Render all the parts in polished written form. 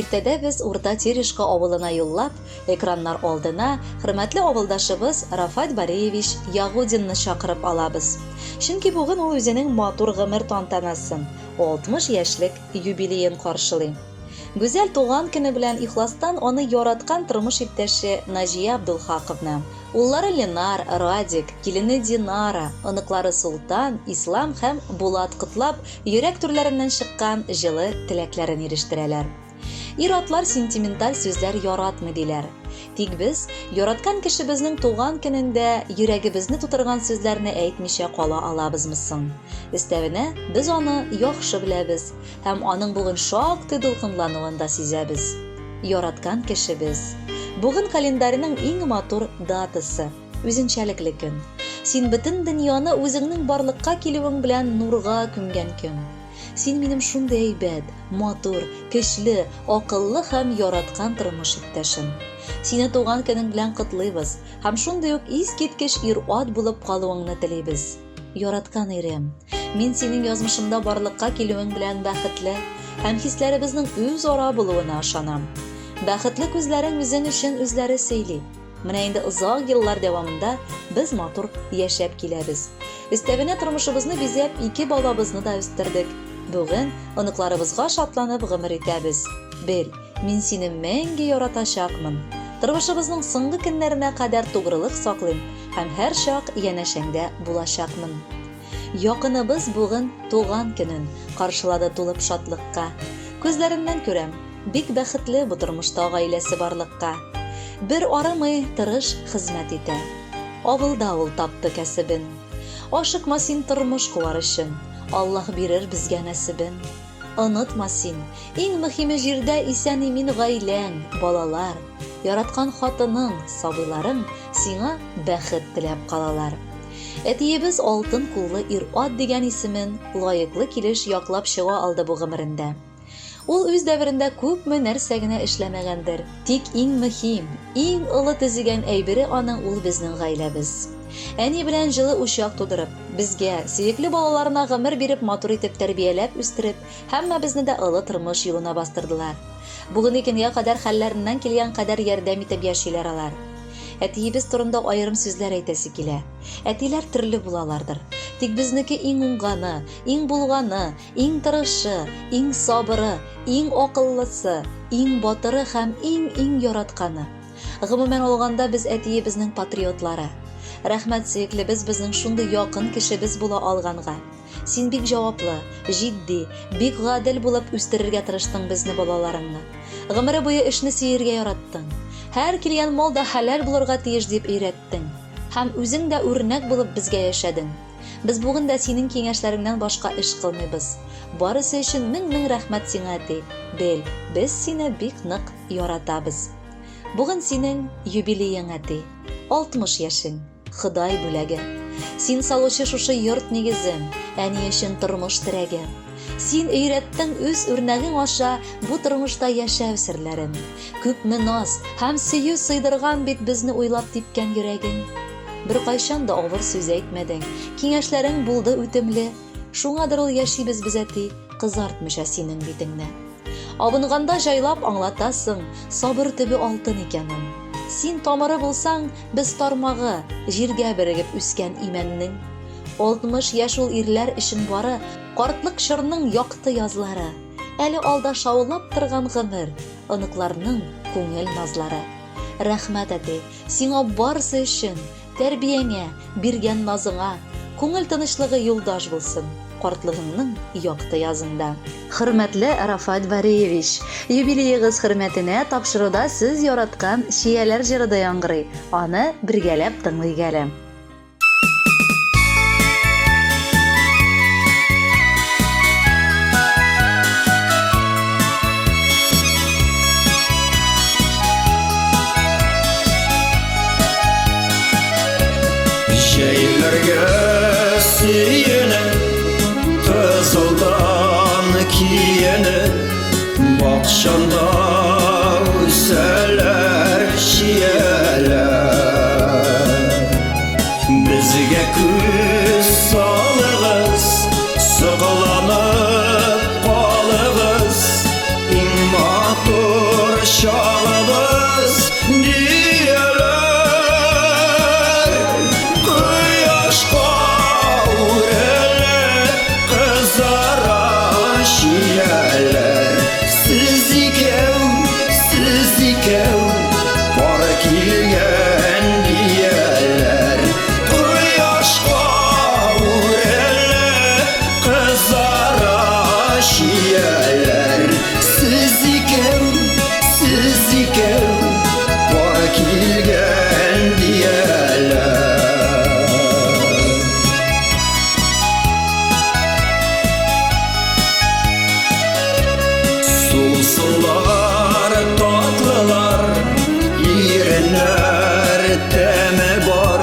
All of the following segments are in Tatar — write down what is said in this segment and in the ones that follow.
Иртәдә без Урта Терешка авылына юллап, экраннар алдына хөрмәтле авылдашыбыз Рафать Бариевич Ягудинны чакырып алабыз. Чөнки бүген ул үзенең матур гомер тантанасын, 60 яшьлек юбилеен каршылый. Гүзәл туган көне белән ихластан аны яраткан тормыш иптәше Наҗия Абдулхаковна, уллары Ленар, Радик, килене Динара, оныклары Солтан, Ислам һәм Булат котлап, йөрәк түрләреннән чыккан җылы теләкләрен ирештерәләр. Ир-атлар сентименталь сүзләр яратмый, диләр. Тик без, яраткан кешебезнең туган көнендә йөрәгебезне тутырган сүзләрне әйтмичә кала алабызмы соң? Өстәвенә, без аны яхшы беләбез һәм аның бүген шактый дулкынлануын да сизәбез. Яраткан кешебез. Бүген календарьның иң матур датасы, үзенчәлекле көн. Син бөтен дөньяны үзеңнең барлыкка килүең белән нурга күмгән көн. Син минем шундый әйбәт, матур, көчле, акыллы һәм яраткан тормыш иптәшем. Сине туган көнең белән котлыйбыз һәм шундый ук искиткеч ир-ат булып калуыңны телибез. Яраткан ирем, мин синең язмышымда барлыкка килүең белән бәхетле һәм хисләребезнең үзара булуына ышанам. Бәхетле күзләрең үзең өчен үзләре сөйли. Менә инде озак еллар дәвамында без матур яшәп киләбез. Өстәвенә тормышыбызны бизәп ике балабызны да үстердек. Бүген оныкларыбызга шатланып гомер итәбез. Бел, мин сине мәңге яратачакмын. Тормышыбызның соңгы көннәренә кадәр тугрылык саклыйм һәм һәрчак янәшәңдә булачакмын. Якыныбыз бүген туган көнен каршылады тулып шатлыкка. Күзләреннән күрәм, Бик бәхетле бу тормышта гаиләсе барлыкка. Бер арымый тырыш хезмәт итә. Авылда ул тапты кәсебен. Ашыкма син тормыш куар өчен, Аллаһ бирер безгә нәсебен. Онытма син, иң мөһиме җирдә исән-имин гаиләң, балалар, яраткан хатының, сабыйларың сиңа бәхет теләп калалар. Әтиебез алтын куллы ир-ат дигән исемен лаеклы килеш яклап чыга алды бу гомерендә. Ул үз дәверендә күпме нәрсә генә эшләмәгәндер. Тик иң мөһим, иң олы төзегән әйбере аның ул безнең гаиләбез. Әни белән җылы учак тудырып, безгә, сөекле балаларына гомер биреп матур итеп тәрбияләп үстереп, һәммәбезне дә олы тормыш юлына бастырдылар. Бүгенге көнгә кадәр хәлләреннән килгән кадәр ярдәм итеп яшиләр алар. Әтиебез турында аерым сүзләр әйтәсе килә. Әтиләр төрле булалардыр. Тик безнеке иң уңганы, иң булганы, Иң тырышы, иң сабыры, иң акыллысы, иң батыры һәм иң-иң яратканы. Гомумән алганда, без әтиебезнең патриотлары. Рәхмәт, сөеклебез безнең шундый якын кешебез була алганга. Син бик җаваплы, җитди, бик гадел булып үстерергә тырыштың безне балаларыңны. Гомере буе эшне сөергә яраттың. Һәр килгән мал да хәләл булырга тиеш дип өйрәттең. Һәм үзең дә үрнәк булып безгә яшәдең. Без бүген дә синең киңәшләреңнән башка эш кылмыйбыз. Барысы өчен мең-мең рәхмәт сиңа, әти. Бел, без сине бик нык яратабыз. Бүген синең юбилеең, әти. 60 яшең. Ходай бүләге. Син салучы шушы йорт нигезем, әни өчен тормыш терәге. Син өйрәттең үз үрнәгең аша бу тормышта яшәү серләрен. Күпме наз һәм сөю сыйдырган бит безне уйлап типкән йөрәгең. Беркайчан да авыр сүз әйтмәдең, Киңәшләрең булды үтемле. Шуңадыр ул яшибез без, әти, Кызартмыйча синең битеңне. Абынганда җайлап аңлатасың, Сабыр төбе алтын икәнен. Син тамыры булсаң, без тармагы, Җиргә берегеп үскән имәннең. 60 яшь ул ирләр өчен бары, Картлык чорның якты язлары. Әле алда шаулап торган гомер, Оныкларның күңел назлары. Рәхмәт, әти, сиңа барысы өчен, тәрбияңә, биргән назыңа. Күңел тынычлыгы юлдаш булсын картлыгыңның якты язында. Хөрмәтле Рафат Бариевич, юбилеегыз хөрмәтенә тапшыруда сез яраткан Чияләр җыры да яңгырый, аны бергәләп тыңлыйк әле. Җәйләргә сөенеп, кызылдан киенеп, бакчамда үсәләр чияләр. Безгә күз салыгыз, сокланып калыгыз, иң матур. чагыбыз дияләр. Кояшка үрелеп кызара чияләр. Сез икәү, сез икәү пар килгән дияләр. Кояшка үрелеп кызара чияләр. Сез икәү, сез икәү пар килгән дияләр. Сусылар, татлылар, иреннәр тәме бар.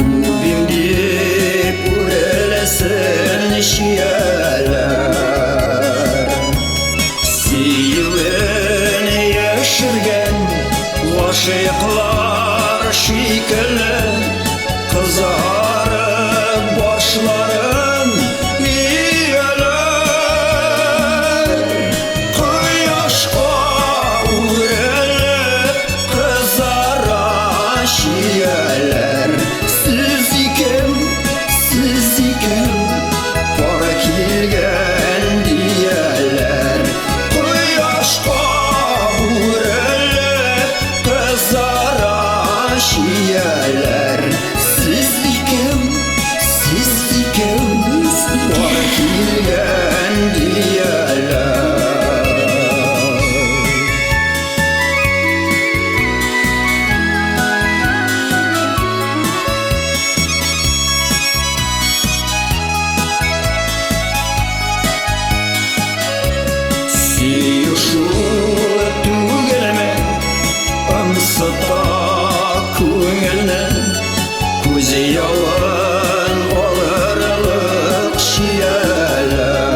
Үбим дип үреләсен чияләр. Сөюен яшергән гашыйклар шикелле кызарып башларын ияләр. Кояшка үрелеп кызара чияләр. Сез икәү, сез икәү пар килгән дияләр. Кояшка үрелеп кызара чияләр. Сез икәү, сез икәү пар килгән дияләр. Сөю шул түгелме, ымсыта күңелне, күз явын алырлык чияләр.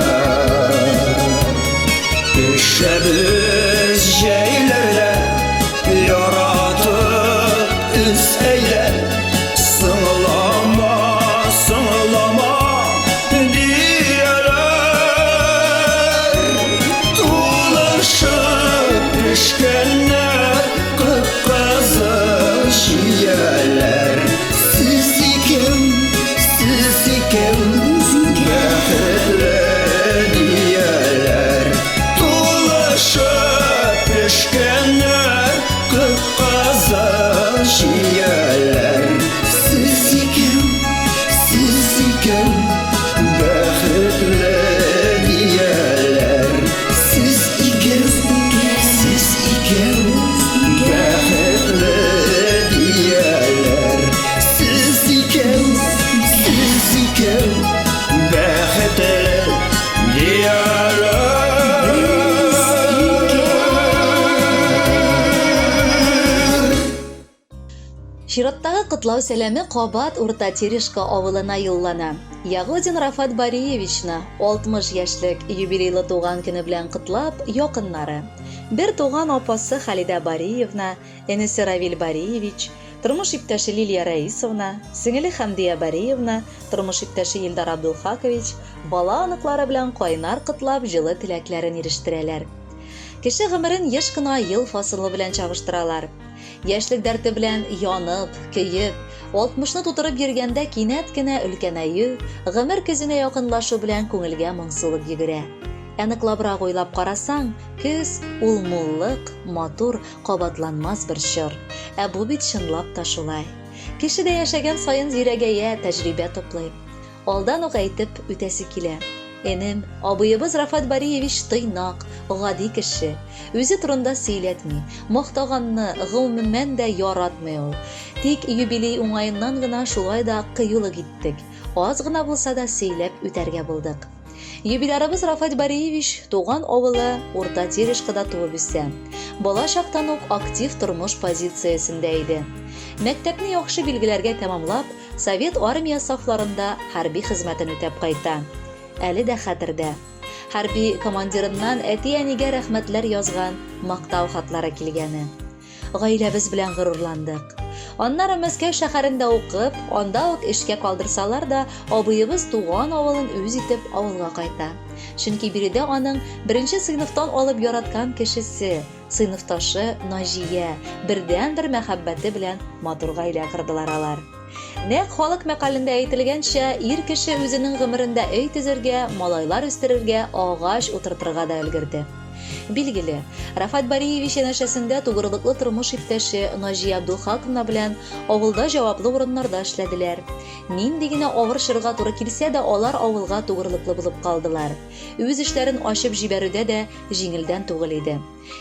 Пешәбез җәйләрдә, яратып үз әйдә, соңлама, соңлама, дияләр. Тулышып пешкәннәр кып-кызыл чияләр. Сез икәү, сез икәү, бәхетле дияләр. Тулышып пешкәннәр кып-кызыл чияләр. Сез икәү, сез икәү, бәхетле дияләр. Сез икәү, сез икәү, бәхетле дияләр. Сез икәү, сез икәү, бәхетле дияләр. Чираттагы котлау сәламе кабат Урта Терешка авылына юллана. Ягудин Рафат Бариевичны 60 яшьлек юбилейлы туган көне белән котлап, якыннары. Бер туган апасы Халидә Бариевна, энесе Равил Бариевич, тормыш иптәше Лилия Раисовна, сеңеле Хәмдия Бариевна, тормыш иптәше Илдар Абдулхакович, бала-оныклары белән кайнар котлап, җылы теләкләрен ирештерәләр. Кеше гомерен еш кына ел фасылы белән чагыштыралар. Яшьлек дәрте белән янып, көеп, алтмышны тутырып йөргәндә кинәт кенә өлкәнәю, гомер көзенә якынлашу белән күңелгә моңсулык йөгерә. Ә ныклабрак уйлап карасаң, көз ул муллык, матур, кабатланмас бер чор. Ә бу бит чынлап та шулай. Кеше дә яшәгән саен зирәгәя, тәҗрибә туплый. Алдан ук әйтеп үтәсе килә. Энем, абыебыз Рафат Бариевич тыйнак, гади кеше. Үзе турында сөйләтми, мактаганны, гомумән дә яратмый ул. Тик юбилей уңаеннан гына шулай да кыюлык иттек, аз гына булса да сөйләп үтәргә булдык. Юбилярыбыз Рафат Бариевич туган авылы Урта Терешкада туып үсә. Бала чактан ук актив тормыш позициясендә иде. Мәктәпне яхшы билгеләргә тәмамлап, Совет армия сафларында хәрби хезмәтен үтәп кайта. Әле дә хәтердә. Хәрби командирыннан әти-әнигә рәхмәтләр язган мактау хатлары килгәне. Гаиләбез белән горурландык. Аннары Мәскәү шәһәрендә укып, анда ук эшкә калдырсалар да, абыебыз туган авылын үз итеп авылга кайта. Чөнки биредә аның беренче сыйныфтан алып яраткан кешесе, Сыйныфташы Наҗия, бердәнбер мәхәббәте белән матур гаилә кордылар алар. Нәкъ халык мәкалендә әйтелгәнчә, ир кеше үзенең гомерендә өй төзергә, малайлар үстерергә, агач утыртырга да өлгерде. Билгеле, Рафат Бариевич янәшәсендә тугрылыклы тормыш иптәше Наҗия Абдулхаковна белән авылда җаваплы урыннарда эшләделәр. Нинди генә авыр чорга туры килсә дә, алар авылга тугрылыклы булып калдылар. Үз эшләрен ачып җибәрүдә дә җиңелдән түгел иде.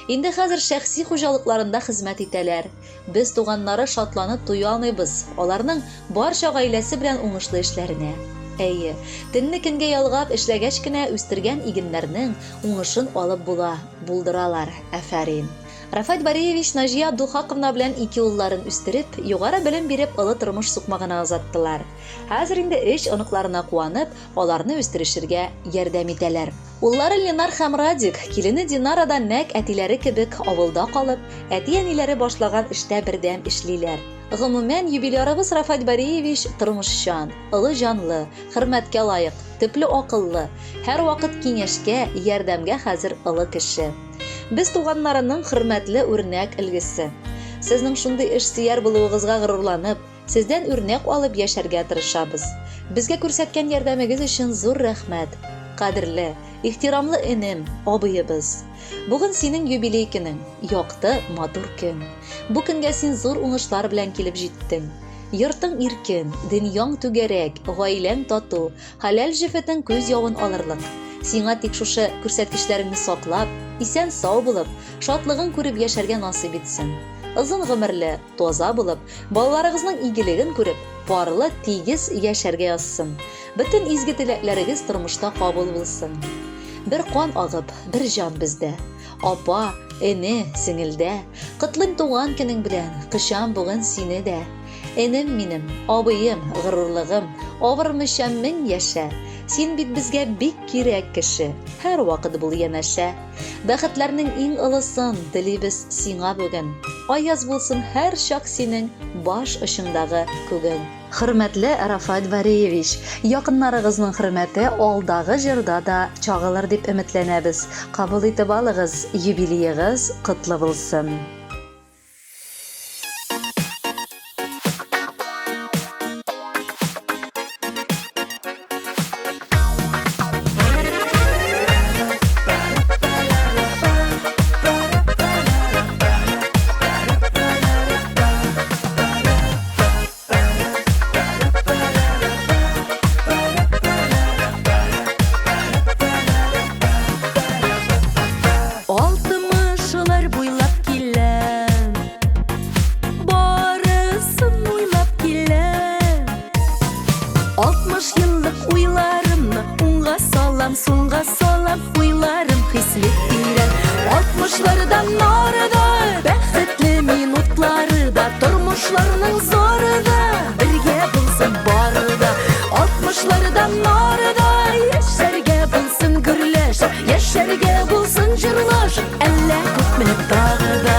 Инде хәзер шәхси хуҗалыкларында хезмәт итәләр. Без туганнары шатланып туя алмыйбыз аларның барча гаиләсе белән уңышлы эшләренә. Әйе, төнне көнгә ялгап эшләгәч кенә үстергән игеннәрнең уңышын алып була, булдыралар, афәрин. Рафать Бариевич Наҗия Абдулхаковна белән ике улларын үстереп, югары белем биреп олы тормыш сукмагына озаттылар. Хәзер инде өч оныкларына куанып, аларны үстерешергә ярдәм итәләр. Уллары Ленар һәм Радик, килене Динара да нәкъ әтиләре кебек авылда калып, әти-әниләре башлаган эштә бердәм эшлиләр. Гомумән, юбилярыбыз Рафать Бариевич тормышчан, олы җанлы, хөрмәткә лаек, төпле акыллы, һәрвакыт киңәшкә, ярдәмгә хәзер олы кеше. Без туганнарының хөрмәтле үрнәк өлгесе. Сезнең шундый эшсөяр булуыгызга горурланып, Сездән үрнәк алып яшәргә тырышабыз. Безгә күрсәткән ярдәмегез өчен зур рәхмәт. Кадерле, ихтирамлы энем, абыебыз. Бүген синең юбилей көнең, якты, матур көн. Бу көнгә син зур уңышлар белән килеп җиттең. Йортың иркен, дөньяң түгәрәк, гаиләң тату, хәләл җефетең күз явын алырлык. Сиңа тик шушы күрсәткечләреңне саклап, исән-сау булып, шатлыгын күреп яшәргә насыйп итсен. Озын гомерле, таза булып, балаларыгызның игелеген күреп, парлы, тигез яшәргә язсын. Бөтен изге теләкләрегез тормышта кабул булсын. Бер кан агып, бер җан бездә. Апа, эне, сеңелдә. Котлыйм туган көнең белән, кочам бүген сине дә. Энем минем, абыем, горурлыгым, авырмыйча мең яшә. Син бит безгә бик кирәк кеше, һәрвакыт бул янәшә. Бәхетләрнең иң олысын телибез сиңа бүген. Аяз булсын һәрчак синең баш очыңдагы күгең. Хөрмәтле Рафат Бариевич, якыннарыгызның хөрмәте алдагы җырда да чагылыр дип өметләнәбез. Кабул итеп алыгыз, юбилеегыз котлы булсын! Алтмышлар буйлап киләм, Барысын уйлап киләм. 60 еллык уйларымны уңга салам, сулга салам, уйларым хисле тирән. Алтмышлардан ары да, бәхетле минутлары да, тормышларның зары да, бергә булсын бары да. Алтмышлардан ары да, яшәргә булсын гөрләшеп, яшәргә булсын җырлашып, әллә күпме тагы да.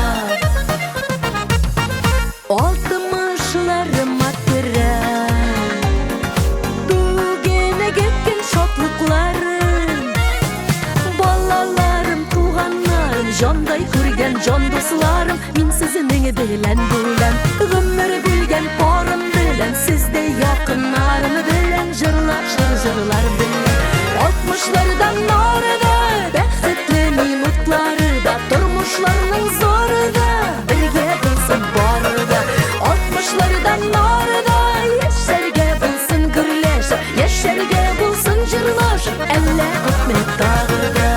Алтмышларыма керәм, бүгенге көн шатлыкларын, балаларым, туганнарым, җандай күргән җан дусларым, мин сезнең белән бүләм. Гомер бүлгән парым белән, сездәй якыннарым белән җырлашыр җырлар белән. Алтмышлардан ары да, бәхетле минутлары да, тормышларның зары да, бергә булсын бары да. Алтмышлардан ары да, яшәргә булсын гөрләшеп, яшәргә булсын җырлашып, әллә күпме тагы да.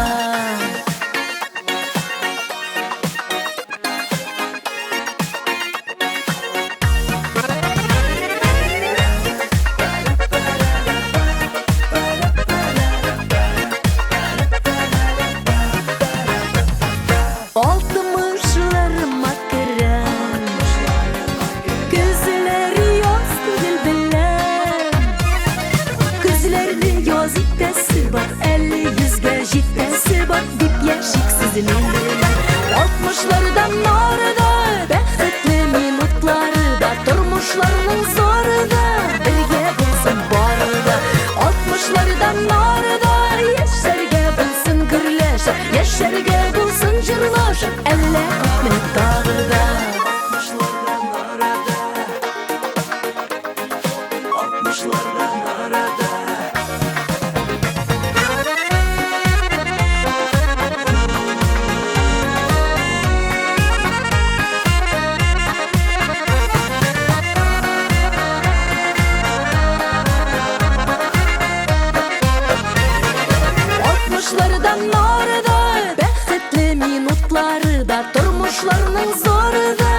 Алтмышларыма керәм, Көзләр яз түгел беләм. Көзләрне яз итәсе бар, әле йөзгә җитәсе бар, дип яшик сезнең белән. Алтмышлардан ары да, бәхетле минутлары да, тормышларның зары да, бергә булсын бары да. Алтмышлардан ары да, яшәргә булсын гөрләшеп, яшәргә булсын. Тагын җырлашып, әллә күпме тагы да. Алтмышлардан арада, алтмышлардан арада. Алтмышлардан арыда, бәхетле минутлары да, тормышларның зары да.